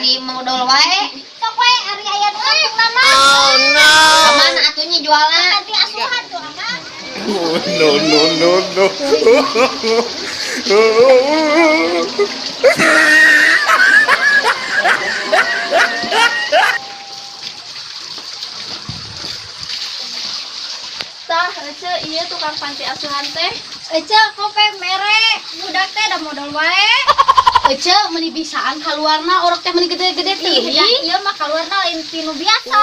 Ari modol wae. Sok we ari aya nu kampung mah. Oh no. Kamana atuh nya jualna? Nanti asuhan tuh Akang. Oh, no, no, no, no. Tah, Ece, iya tukang panti asuhan teh. Ece kope mere budak teh da modol wae. Ece meuni bisaan kaluarna orok teh meuni gede-gede Ih, teuing. ieu mah kaluarna lain tinu biasa.